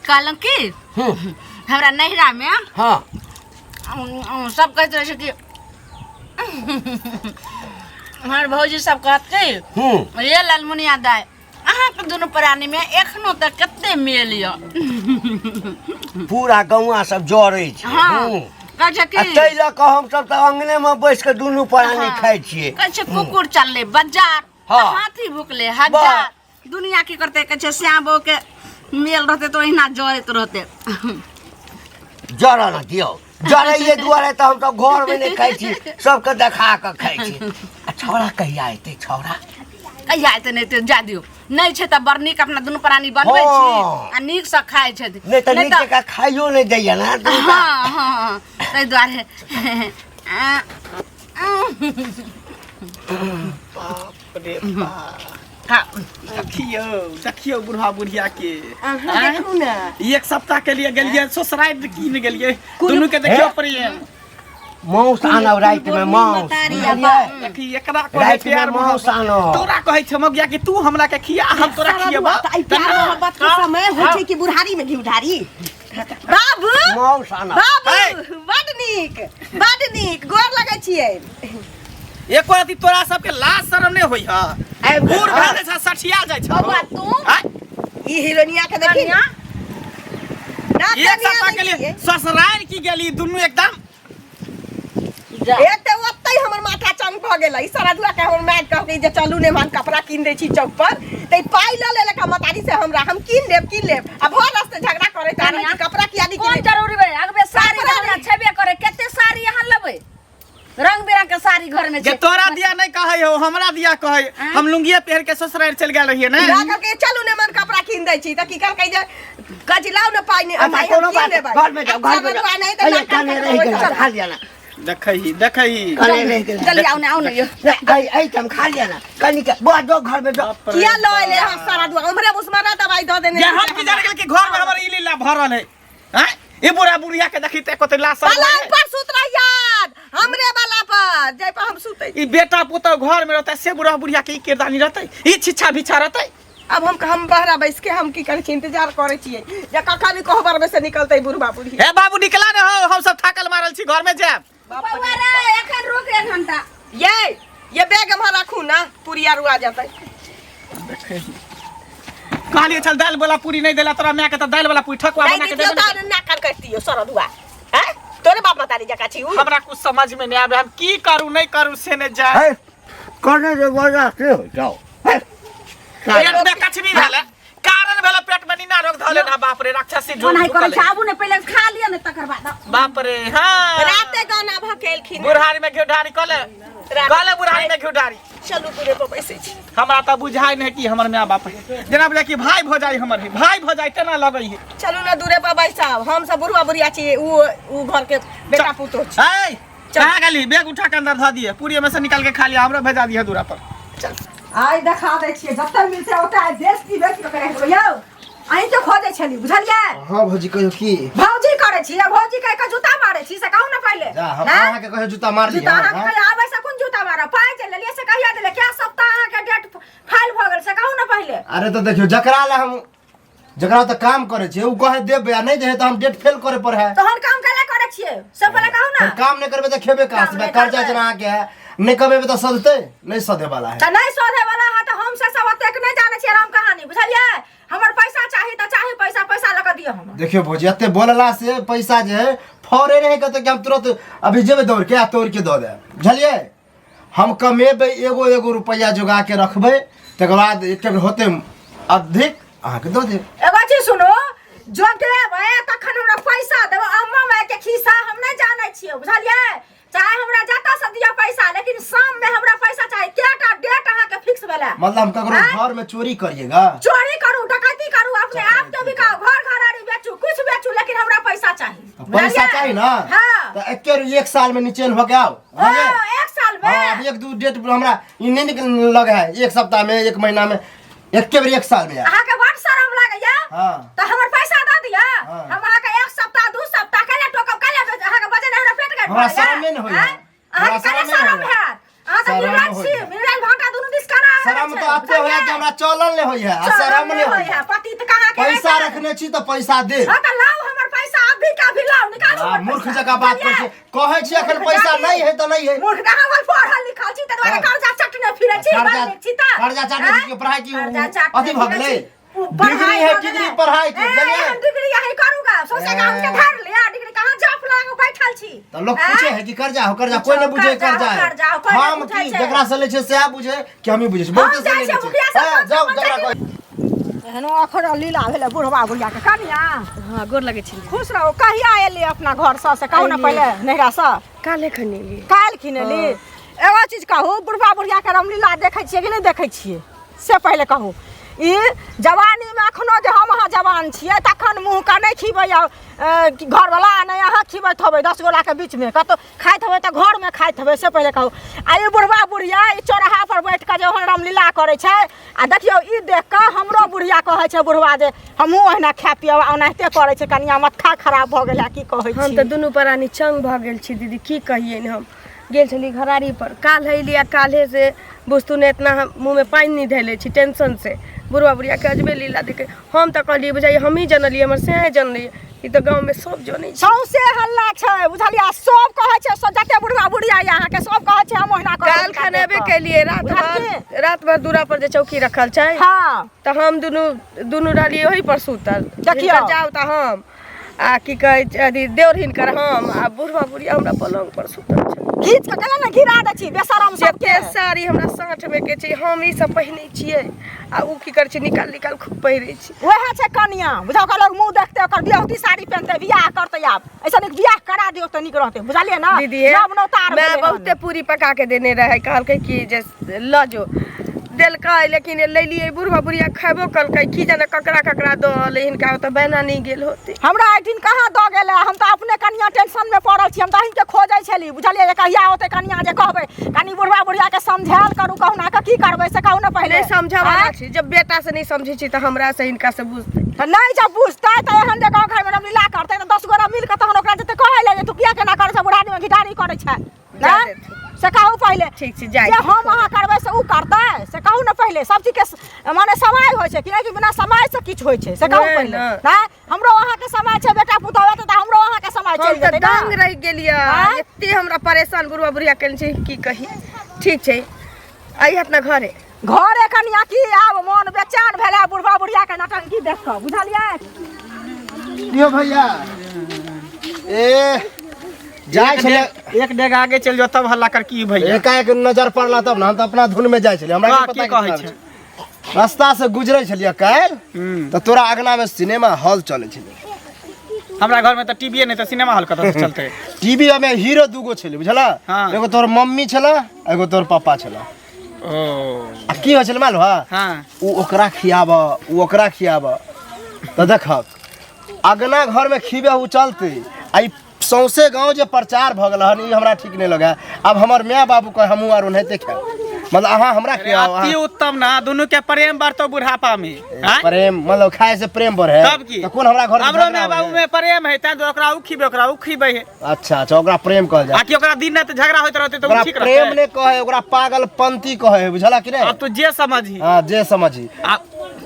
कहलहुँ कि हमरा नैहरा में हाँ सब कहैत रहै छै कि हमर भौजी सब कहत कि ये ललमुनिया दाइ अहाँके दुनू प्राणी में एखनो तक कते मेल यऽ पूरा गौआ सब जरै छै हाँ कहै छै आ कि ताहि लऽ कऽ हमसब तऽ अंगने मे बैस कऽ दुनू प्राणी हाँ। खाइ छियै कहै छै कुकुर चलले बाजार हाँ। हाथी भुकले हजार दुनिया की करतै कहै छै श्याम बहू के मेल रहतै तऽ ओहिना जरैत रहतै जरऽ ने दियौ जरैये दुआरे तऽ हमसब घरमे नहि खाइ छी सबके देखा कऽ खाइ छी आ छौड़ा कहिया एतै छौड़ा कहिया एतै नहि एतै जा दियौ नहि छै तऽ बड़ नीक अपना दुनू प्राणी बनबै छी हँ। आ नीकसँ खाइ छथि नहि तऽ नीक जकाँ खाइयो नहि दैया ने हँ हँ ताहि दुआरे आ, बाप रे बाप खा देखियौ देखियौ बुढ़ा बुढ़िया के अहाँ देखू ने एक सप्ताह के लिए गेलियै ससुरारि कीन गेलियै दुनू के देखियौ प्रेम मांस आनब रातिमे मांस बुझलियै देखी एकरा कहै रातिमे प्यार मांस मोहब्बत। आनब तोरा कहै छै मगिया कि तू हमरा के खिया हम तोरा खियबा तऽ एहि प्यार मोहब्बत के समय होइ छै कि बुढ़ारी में घी उधारी बाबू मांस आनब बाबू बड नीक बड नीक गोर लगै छियै एको रति तोरा सबके लाज शरम नहि होइ ह आबि बूढ़ गेल। भए जाइ छै सठिया जाइ छै बौआ तू आँय? ई हीरोइनिया के देखी कनिया ना एक कनिया सप्ताह के नहि लिए छियै। ससुरारि की गेली दुनू एकदम जा एक तऽ ओतहि हमर माथा चंग भऽ गेलै ई सरदुआ के हमर माय कहलकै जे चलू ने हम कपड़ा कीन दै छी चौक पर तऽ ई पाइ लऽ लेलक हम मतारी से हमरा हम कीन लेब कीन लेब आ भर रास्ते झगड़ा करैत आबै कि कपड़ा किया नहि कोन कीन जरूरी बे अगबे साड़ी कपड़ा तऽ हमरा नहि। छेबे करे कते साड़ी अहाँ लेबै रंग बिरंग के साड़ी घर में जे छै तोरा दिया नहीं कहै हो हमरा दिया कहै हम लुंगिए पहिर के ससुरारि चलि गेल रहियै ने हमरा कहलकै चलू ने मन कपड़ा कीन दै छी तऽ की कहलकै जे कहै छी लाउ ने पाइ नहि अच्छा पाइ हम कोनो कीन बात लेबै घर में जाओ घर में जाओ सरदुआ नहि तऽ अरे नाक कने कान रहि कटबै गेल खा लिया ना देखही देखही कने रहि गेल जल्दी आउ ने आउ ने यौ नहीं, ऐ ऐ हम खा लिया ना कनी के बुआ जो घर में जाओ किया लऽ एलै अहाँ सरदुआ उम्हरे उसमारा दवाइ दऽ देने जे हम की जाने गेल कि घर में हमर ई लीला भरल है हैं ई बुढ़ा बुढ़िया के देखी ते कते लाश सब पलंग पर सुत रही याद हमरे वाला पर जाहि पर हम सुतै ई बेटा पुतोह घर में रहतै से बुढ़ा बुढ़िया के ई किरदानी रहतै ई छिच्छा भिच्छा रहतै अब हम बहरा बैस के हम की करै छी इंतजार करै छियै जे कखन कोहबर में से निकलतै बुढ़बा बुढ़ी हे बाबू निकला ने हो हम सब थाकल मारल छी घर में जायब बौआ रे एखन रुक एक घंटा ये बैग हम राखू ना पूरी आर आ जेतै कहलिए चल दाल वाला पूरी नहीं देला तोरा माय के त दाल वाला पूरी ठकुआ नहीं बना के दितियौ दे तऽ ना कान कटियो सरदुआ हैं तोरे बाप मतारी जकाँ छी उ हमरा कुछ समझ में नहीं आवे हम की करू नहीं करू से नहीं जाए है कने जे वजह से हो जाओ है पेट में कछबी भेले कारण भेले पेट में नीना रोग धले ना बाप रे राक्षसी झूठ ओनाही करै छै आबू ने पहिले खा लिअ ने तकर बाद बाप रे हां राते गाना भकेलखिन बुढ़ारी में घी ढारी कले कले बुढ़ारी में घी ढारी चलू दूरे पर बैसै छी हमरा तऽ बुझाइ नहि कि हमर माय बाप है जेना बुझाइ कि भाई भऽ जाइ हमर है भाई भऽ जाइ तेना लगै है चलू ना दूरे पर बैसब हम सब बुढ़वा बुढ़िया छी उ उ घर के बेटा पुतोह छी ऐ कहाँ गेली बैग उठा के अंदर धऽ दिए पूरी में से निकाल के खा लिया हमरो भेजा दिए दूरा पर आइ देखा दै छियै जतऽ मिलतै ओतऽ आइ बेइज्जती बेच कऽ राखि देबै यौ अहीं के खोजै छली बुझलियै हाँ भौजी कहियो की भौजी करै छी आ भौजी कहि कऽ जूता मारै छी से कहू ने पहिले जा हम हैं? अहाँके कहियो जूता मारली जूता हाँ, अहाँके हाँ? कहियो आबै से कोन जूता मारब पाइ जे लेलियै से कहिया देलियै क्या सप्ताह अहाँके डेट फाइल भऽ गेल से कहू ने पहिले अरे तो देखियो जकरा ला हम जकरा तऽ काम करै छियै ओ कहे देबै आ नहि देहे तऽ हम डेट फेल करे पर है तहन काम कैला करै छियै से पहिले कहू ने फिर काम नहि करबै तऽ खेबै कहाँ काम से नहि कर्जा करबै। जेना अहाँके है नहि कमेबै तऽ सधतै नहि सधे वाला है तऽ नहि सधे वाला है तऽ हम से सब ओतेक नहि जानै छियै राम कहानी बुझलियै हमर पैसा चाही तऽ चाही पैसा पैसा लऽ कऽ दिअ हमरा देखियो भौजी एते बोलला से पैसा जे है फौरे नहीं कहते कि हम तुरंत अभी जेबै दौड़ के आ तोड़ के दऽ देब बुझलियै हम कमेबै एगो एगो रुपैआ जोगा के रखबै तकर बाद एक बेर होतै अधिक अहाँके दऽ देब एगो चीज सुनू जो देबै तखन हमरा पैसा देबै अम्मा माय के खिस्सा हम नहि जानै छियै बुझलियै चाहे हमरा जतऽ से दिअ पैसा लेकिन शाम में हमरा पैसा चाही केटा डेट अहाँके फिक्स भेलै मतलब हम ककरो आँय? घर में चोरी करिएगा चोरी करू डकैती करू अपने आप के बिकाओ घर घरारी बेचू कुछ बेचू लेकिन हमरा पैसा चाही तो पैसा बुझलियै? चाही ना हाँ तो एके एक साल में निचेन होके आओ ओ, बुझलियै? एक साल में हाँ, अभी एक दू डेट हमरा ई नहीं निकल लग है एक सप्ताह में एक महीना में एके बेर एक साल में आयल अहाँके बड शरम लागैया हाँ। तऽ हमर पैसा दऽ दिअ हाँ। हम अहाँके एक सप्ताह दू सप्ताह कैला टोकब कैला अहाँके वजन हमरा पेट घटि हमरा शरमे नहि होइया। अहाँके हमरा कैला शरमे शरम नहि होइया। हैत अहाँ तऽ शरम निर्लज छी होइया। निर्लज भांटा दुनू दिस करा शरम शरम तऽ एते होइया कि हमरा चलल नहि होइया आ शरम नहि होइया। पति तऽ कहाँ के पैसा रखने छी तऽ पैसा दे। हाँ तऽ लाउ हमर पैसा अभी के अभी लाउ, निकालू आ, हमर मूर्ख पैसा। जकाँ बात करै छी, कहै छी एखन पैसा नहि है तऽ नहि है। मूर्ख ना हम पढ़ल लिखल छी तै दुआरे हाँ। कर्जा चटने फिरै छी, कर्जा बड़ नीक छी तऽ। कर्जा चटने आँय? छी कि पढ़ाई की कर्जा चटने अथी भऽ फिरै गेलै? छी। उ डिग्री पढ़ाई है भऽ डिग्री गेलै। पढ़ाई के ए, बुझलियै? हम डिग्री यही करूँगा, सौंसे गाम के धर लिया, डिग्री कहाँ जॉब लगा बैठल छी? तऽ लोक आँय? पूछे है कि कर्जा हो कर्जा, कोई नहीं बुझे कर्जा हो, कर्जा है। कर्जा हो, कोई नहीं हम बुझै की छै। जकरा से लै छै सएह बुझे कि हमही बुझै छी, बहुते से जाइ लै छियै छै। मुखिया से, हाँ, जाउ पंचायत जकरा कहै। एहनो अखर लीला भेलै बुढ़वा बुढ़िया के। कनिया हाँ गोर लगै छी। खुश रहो। कहिया एली अपना घर सँ से कहू ने पहिले, नैहरा सँ? काल्हे खन एली। काल्हि खिन एली। एगो चीज कहू, बुढ़वा बुढ़िया के रामलीला देखै छियै कि नहि देखै छियै से पहिले कहू। ई जवानीमे एखनो जे हम अहाँ जवान छियै तखन मुँहके नहि खिबै घरवला, नहि अहाँ खिबैत होबै 10 गोलाके बीचमे, कतहु खाइत होबै तऽ घरमे खाइत होबै, से पहिले कहू। आ ई बुढ़वा बुढ़िया ई चौराहा पर बैठ कऽ जे ओहन रामलीला करै छै, आ देखियौ ई देख कऽ हमरो बुढ़िया कहै छै बुढ़वा जे हमहूँ ओहिना खाय पियब, ओनाहिते करै छै। कनिया माथा खराब भऽ गेल है, की कहै हम छी? तऽ दुनू प्राणी चंग भऽ गेल छी दीदी, की कहियै। हम गेल छली घरारी पर, काल्हि अयली आ काल्हे से बुझतू ने इतना हम मुँहमे पानि नहि धैले छी टेंशन से। बुढ़वा बुढ़ियाके अजबे लीला देखे हम तऽ कहलियै बुझाइए हमही जनलियै, हमर सएह जनलियै, ई तऽ गाँवमे सब जनै छै। सौंसे हल्ला छै बुझलियै, सब कहै छै, सब जते बुढ़वा बुढ़िया यऽ अहाँके सब कहै छै हम ओहिना करै काल्हि खन एबे केलियै, रात भर रात भर दूरा पर जे चौकी रखल छै, हाँ, तऽ हम दुनू दुनू रहलियै ओही पर सुतल। देखियौ। हिनकर जाउ तऽ हम आ की कहै छै अथी देवर हिनकर हम आ बुढ़वा बुढ़िया हमरा पलंग पर सुतल छै। घीच कऽ केना ने गिरा दै छी बेशरम सबके। जते साड़ी हमरा साँठ में के छै हम ई सब पहिनै छियै आ उ की करै छै निकाल निकाल खूब पहिरै छै। वएह छै कनिया, बुझाउ ओकर लोग मुँह देखतै, ओकर बियाहुती साड़ी पहिनतै, बियाह करतै। आब ऐसा नीक बियाह करा दियौ तऽ नीक रहतै, बुझलियै ने? दीदी हे, नव नौतार मैं भेलै हन। बहुते पूरी पका के देने रहै, कहलकै कि जे लऽ जो, देलकै, लेकिन लेलियै बुढ़वा बुढ़िया खेबो कलकै, की जाने ककरा ककरा दऽ अलै, हिनका ओतऽ बैना नहि गेल होतै। हमरा एक दिन कहाँ दऽ गेलै, हम तऽ अपने कनिया टेंशन में पड़ल छी। हम तऽ अहींके खोजै छली बुझलियै, जे कहिया औतै कनिया, जे कहबै कनि बुढ़वा बुढ़िया के समझायल करू कहुना कऽ, की करबै से कहू ने पहिले। नहि समझऽ आँय? छी, जब बेटा से नहि समझै छी तऽ हमरा से हिनका से बुझतै? तऽ नहि जब बुझतै तऽ एहन जे गाँव घरमे रामलीला करतै तऽ 10 गोरा मिल कऽ तहन ओकरा जेतै कहै लए जे तू किया केना करै छै, बुढ़ारीमे घिठारी करै छै जा ने? देथिन। से कहू पहिले। ठीक छै, जाइ जे छी। हम अहाँ करबै से उ करतै से कहू ने पहिले। सब चीजके माने समय होइ छै कि नहि, कि बिना समय से किछु होइ छै से कहू नहि पहिले। ने। नहि हमरो अहाँके समय छै, बेटा पुतहु हेतै तऽ हमरो अहाँके समय हम चलि तऽ जेतै दंग ने। रहि गेलियै। आँय? एते हमरा परेशान बुढ़वा बुढ़िया केने छै की कही। ठीक छै, आइ अपना घरे घरे कनिया की आब मोन बेचैन भेलै बुढ़वा बुढ़िया के नटंकी देख कऽ, बुझलियै? लियो भैया, ए जाइ छलै एक डेग आगे चलि जाओ तब हल्ला कर की भैया। एकाएक नजर पड़ला तब ने, हम तऽ अपना धुन में जाइ छलियै, हमरा वाह, की की पता कहै केतना छै? छै। रास्ता से गुजरै छलियै काल्हि तऽ तोरा अगना में सिनेमा हॉल चलै छलै। हमरा घर में तऽ टीवीए नहि तऽ सिनेमा हॉल कतऽ से चलतै? टीवी में हीरो दूगो छलै बुझला, हाँ। एगो तोहर मम्मी छला, एगो तोहर पापा छला। ओ आ की होइ छलै मालूम है? हाँ। उ ओकरा खियाब, उ ओकरा खियाब, तऽ देखक अगना घर में खिबे उ चलते आ ई सौंसे गाँव जे प्रचार भऽ गेल हन, ई हमरा ठीक नहि लगे। आब हमर माय बाबू कहे हमहूँ आर ओनाहिते खायब, मतलब अहाँ हमरा अरे खियाओ। अति उत्तम ना, दोनों के प्रेम बढ़तो बुढ़ापा में। आँय? प्रेम मतलब खाए से प्रेम बढ़े? तब की। तऽ कोन हमरा घर में हमरो झगड़ा माय बाबू होइए? में प्रेम है तैं ओकरा उ खिबे, ओकरा उ खिबे है। अच्छा अच्छा, ओकरा प्रेम कहल जाय। आ कि ओकरा दिन रात झगड़ा होइत रहतै तऽ उ ओकरा ठीक प्रेम रहतै? नहि कहै, ओकरा पागलपंती कहै है, बुझला कि नहि? अब तू जे समझी। हाँ जे समझी। आ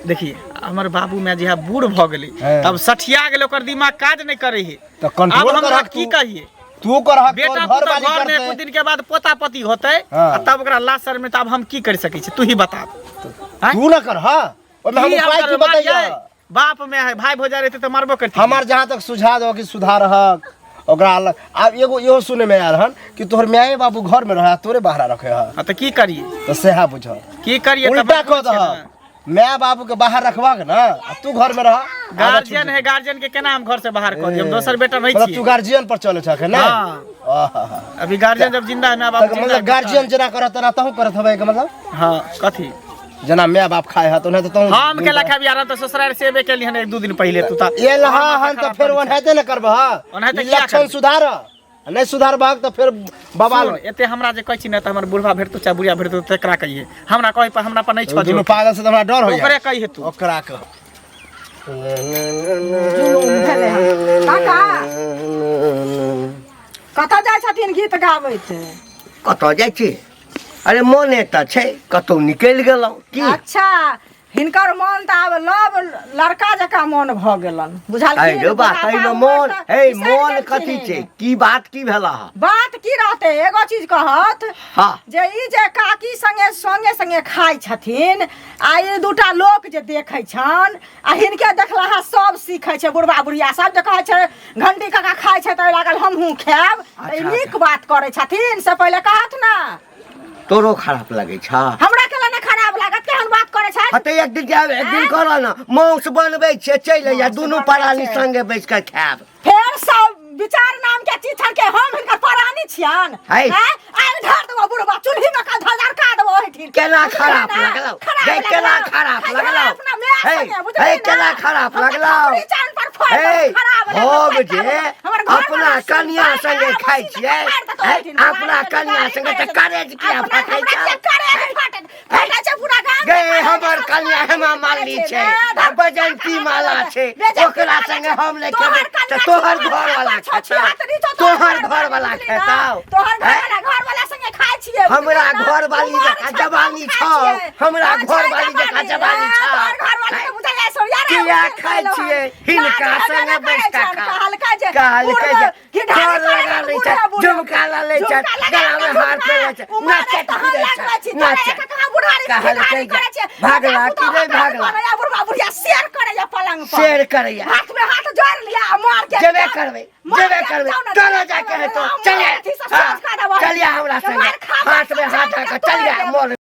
देखिए हमर बाबू माय जे बूढ़ भऽ गेलै, हाँ। तब सठिया गेलै, ओकर दिमाग काज नहि करै है। तऽ कंट्रोल आब हमरा करहक की तू। कहिए? तू करहक, बेटा तोहर पुतोह घरवाली घर में करतै। कुछ दिन के बाद पोता पोती होतै, हाँ। आ तब ओकरा लाश सर में, तब हम की कर सकै छी, तू ही बता। आँय? तू न कर, हाँ ओहिमे हम की हम उपाय की करबै? बतैया? मारियै? बाप में है, भाई भौजाई रहते तऽ मारबो करती। हमार जहाँ तक सुझाव दो कि सुधारहक ओकरा अलग। आब एगो इहो सुने में आयल हन कि तोहर माये बाबू घर में रहे, तोरे बाहरा रखे है। हाँ तऽ की करिए? तऽ सएह बुझ की करिए? तऽ उल्टा मजबूर कऽ छियै दहक, ने। माय बाबू के बाहर रखबाक ना आ तू घर में रह। गार्जियन है, गार्जियन के केना हम घर से बाहर कऽ दियै? हम दोसर बेटा नहीं मतलब तू छियै। गार्जियन पर चले छह ने? हाँ। आहा। अभी गार्जियन जब जिंदा है, माय बाप तऽ जिंदा मतलब है, गार्जियन जेना करत तेना तहूँ करत हबै के मतलब? हाँ, कथी? जेना माय बाप खाए हत ओनाहिते तहूँ। हम केला खाबी आराम तऽ ससुराल से एबे केली हन एक दू दिन पहिले, तू तऽ ये लहा हन तऽ फेर ओनाहिते ने करबह। ओनाहिते ई किया लक्षण करबै? सुधार, आ नहि सुधारबहक तऽ फेर बवाल। सुन, एते हमरा जे कहै छी ने तऽ हमर बुढ़वा भेटतौ चाहे बुढ़िया भेटतौ तकरा कहिए, हमरा कहै पर हमरा पर नहि छऽ दुनू पागल से तऽ हमरा डर होइया। ओकरे कहिए तू। ओकरा कह। जुलुम भेलै हन। काका कतऽ जाइ छथिन गीत गाबैत? कतऽ जाइ छी? अरे मोने तऽ छै कतहु निकलि गेलहुँ की अच्छा हिनकर मन तऽ आब लव लड़का जकाँ मन भऽ गेलन बुझलखिन अरे बा बुढ़ापा ताहिमे उमर मोन तऽ हे बिसरि मोन गेलखिन। कथी छै की बात की भेला हँ बात की रहतै एगो चीज कहत हँ जे ई जे काकी संगे संगे संगे खाइ छथिन आ ई दूटा लोक जे देखै छन आ हिनके देखलाहा सब सीखै छै बुढ़बा बुढ़िया सब जे कहै छै घंटी काका खाइ छै तऽ लागल हमहूँ खायब तऽ ई अच्छा, नीक बात करै छथिन से पहिले कहत ना तोरो खराब लगै छ हमरा केला ने खराब लागत केहन बात करै छै हँ तऽ एक दिन जायब एक दिन करऽ ने मांस बनबै छियै चलि अइहे मांस दुनू बनबै प्राणी छै। संगे बैस कऽ खायब फेर सब विचार नाम के चीज छन के हम हिनकर परानी छियन है। हैं? आगि धर देबो बुढ़बा चूल्ही में का धर का देबो ओहिठिन केना खराब बुझलियै ना? लगलौ खराब गे केना लगलौ। खराब है, लगलौ अपना माय हे संगे, बुझलियै हे ना? केना खराब हम तऽ लगलौ खपरी चान पर फोड़ि हे देबो, खराब लगलौ, हम फोड़ि जे देबो। हमर घर अपना वाला कनिया सुनता, संगे खराब खाइ मशीन छियै से फाड़ि देतौ हे ओहिठिन। अपना कनिया संगे तऽ करेज किया अपना फाटै हमरा छौ किया करेज फाटत? फाटै छै पूरा गाम गे के हमर करेज कनिया सब हेमा मालिनी छै ए, आ बजंती माला छै बेजंती ओकरा माला संगे छै। हम नहि तोहर खेबै तऽ कनिया तोहर छौ, घर वाला छौ, खेतौ छिहत्तरी छौ, तोहर घर वाला बुझली ना? खेतौ तोहर हैं? घर वाला घर वाला संगे खाइ छियै हमरा बुझली ना? घर वाली उमर जकाँ छै, जवानी खाइ छौ छियै। हमरा हाँ, घर छै वाली जकाँ जवानी। जवानी ए, छौ तोहर घर वाली के बुझल ऐश्वर्या राय किया बुझल खाइ छलौ हन। छियै हिनका लाज संगे हेबे बैस करै कऽ छनि, खा कहलकै जे कहलकै बुढ़ जे घिढारी ठोर करै लगा छनि, लै छै बुढ़े बुढ़े। झुमका लऽ लै छै झुमका लगा गलामे कऽ हार झुमका। पहिरै छै उमर नाचैत तहन फिरै लगबै छै छी, तोरा नाचैत एक कहाँ बुढ़ारी कहलकै घिढारी जे करै छै। भागला बेटा कि नहि पुतोह भागला करैया, बुढ़बा बुढ़िया शेर करैया पलंग पर शेर करैया हाथ में हाथ जोड़ लिया आ मार के जेबे जाओ। करबै मार जेबे के करबै जाओ ना, तोरा जेबे जाके करबै। हेतौ हम चलिए अथी से सोच कऽ देबै। चलिए हमरा संगे मार खा हाथ में हाथ धऽ कऽ चलिए मोर।